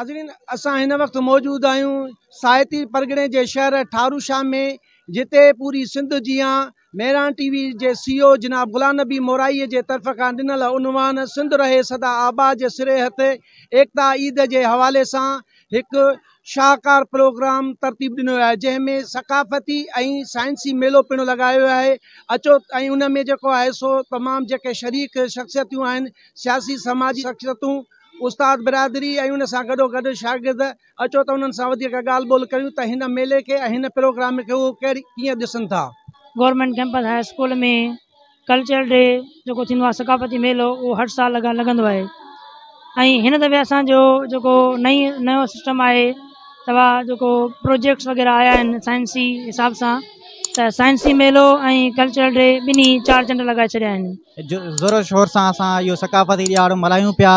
ناظرين اسان هن وقت موجود آهيون ساهتي پرڳڻي جي شهر ٺاروشاه ۾ جتي پوري سنڌ جيان مهراڻ ٽي وي جي سي او جناب غلام نبي مورائي جي طرف کان ڏنل عنوان سنڌ رهي سدا آباد جي سري هٿ ايڪتا عيد جي حوالي سان هڪ شاهڪار پروگرام ترتيب ڏنو ويو آهي جنهن ۾ ثقافتي ۽ سائنسي ميلو پڻ لڳايو ويو آهي اچو ۽ ان ۾ جيڪو آهي سو تمام جيڪي شريڪ شخصيتون آهن سياسي سماجي شخصيتون استاد برادري ۽ ان سان گڏو گڏ شاگرد اچو ته انهن سان وڌيڪ ڳالهه ٻولهه ڪريون ته هن ميلي کي ۽ هن پروگرام کي هو ڪهڙي ڪيئن ڏسن ٿا. Government campus high school ۾ cultural day جيڪو ٿيندو آهي ثقافتي ميلو اهو هر سال لڳندو آهي ۽ هن دفعي اسانجو جيڪو نئين نيو سسٽم آهي ته جيڪو پروجيڪٽس وغيره آيا آهن سائنسي حساب سان ته سائنسي ميلو ۽ ڪلچرل ڊي ٻنهي چار چنڊ لڳائي ڇڏيا آهن. زور و شور سان اسان اهو ثقافتي ڏهاڙو ملهايون پيا.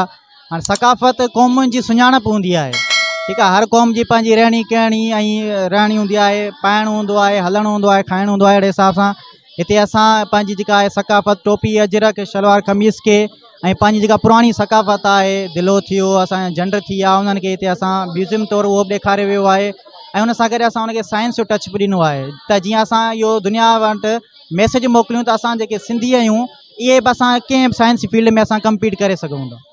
هاڻي ثقافت قومن جي سڃاڻپ هوندي آهي، ٺيڪ آهي، هر قوم جي پنهنجي رهڻي ڪهڻي ۽ رهڻي هوندي آهي، پائڻ هوندو آهي، هلڻ هوندو آهي، کائڻ هوندو آهي، اهڙي حساب سان هتي اسان پنهنجي جيڪا آهي ثقافت ٽوپي اجرڪ شلوار قميص کي ۽ پنهنجي جيڪا پراڻي ثقافت آهي دلو ٿيو اسان جا جنڊ ٿي ويا انهن کي هتي اسان ميوزيم طور اهو به ڏيکاريو ويو آهي ۽ ان سان گڏ اسان ان کي سائنس جو ٽچ به ڏنو آهي ته جيئن اسان اهو دنيا وٽ ميسيج موڪليون ته اسان جيڪي سنڌي آهيون اهي به اسان ڪنهن به سائنس فيلڊ ۾ اسان ڪمپيٽ ڪري سگهون ٿا.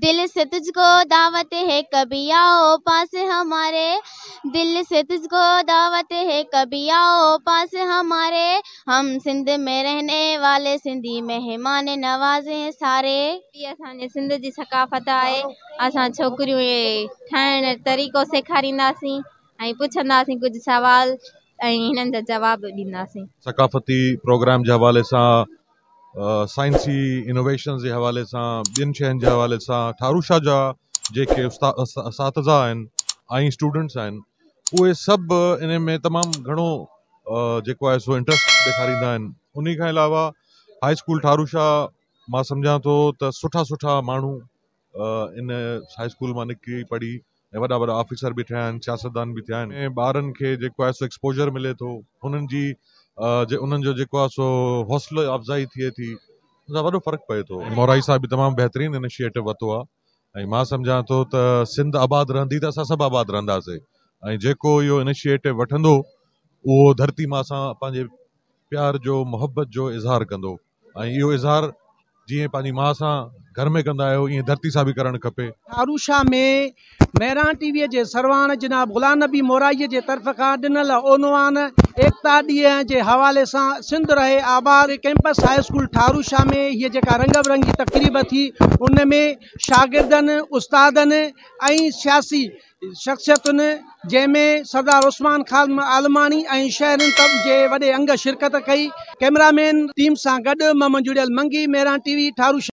دل سي تجھ ڪو دعوت هي ڪڀي آئو پاس هماري دل سي تجھ ڪو دعوت هي ڪڀي آئو پاس هماري هم سنڌ ۾ رهني والي سنڌي مهمان نواز هين ساري. هي اسان جي سنڌ جي ثقافت آهي اسان ڇوڪريون اهي ٺاهڻ طريقو سيکارينداسين ۽ پڇنداسين ڪجهه سوال ۽ هنن جا جواب ڏينداسين. ثقافتي پروگرام جي حوالي سان سائنسي انوويشنز جي حوالي سان ٻين شين جي حوالي سان ٺاروشاه جا جيڪي اساتذا آهن ۽ اسٽوڊنٽس آهن اهي سڀ ان ۾ تمام گهڻو جيڪو آهي سو انٽرسٽ ڏيکاريندا آهن ان کان علاوه هاء اسڪول ٺاروشاه مان سمجهان ٿو ته سٺا سٺا ماڻهو ان هاء اسڪول مان نڪري پڙهي ۽ وڏا وڏا آفيسر به ٿيا آهن سياستدان به ٿيا آهن ۽ ٻارن کي جيڪو آهي سو ايڪسپوجر ملي ٿو انهن جي انهن جو جيڪو آهي سو حوصلو افزائي ٿئي ٿي ان سان وڏو فرق پئي ٿو. مورائي صاحب به تمام بهترين انيشيٽو ورتو آهي ۽ مان سمجهان ٿو ته سنڌ آباد رهندي ته اسان سڀ آباد رهنداسين ۽ جيڪو اهو انيشيٽو وٺندو اهو ڌرتي ماء سان پنهنجي پيار جو محبت جو اظهار ڪندو ۽ اهو اظهار جيئن پنهنجي ماء سان گهر ۾ ڪندا آهيو ائين ڌرتي سان به ڪرڻ کپي. ٺاروشاه ۾ مهراڻ ٽي وي جي سرواڻ جناب غلام نبي مورائي جي طرف کان ڏنل عنوان ايڪتا ڏينهن جي حوالي سان سنڌ رهي آباد ڪيمپس هاء اسڪول ٺاروشاه ۾ هيء جيڪا رنگ برنگي تقريب ٿي ان ۾ شاگردن استادن ۽ سياسي شخصيتن جنهن ۾ سردار عثمان خان عالماڻي ۽ شهرين جي وڏي انگ شرڪت ڪئي. ڪئميرا مين ٽيم سان گڏ محمد جڙيل منگي، مهراڻ ٽي وي، ٺاروشاه.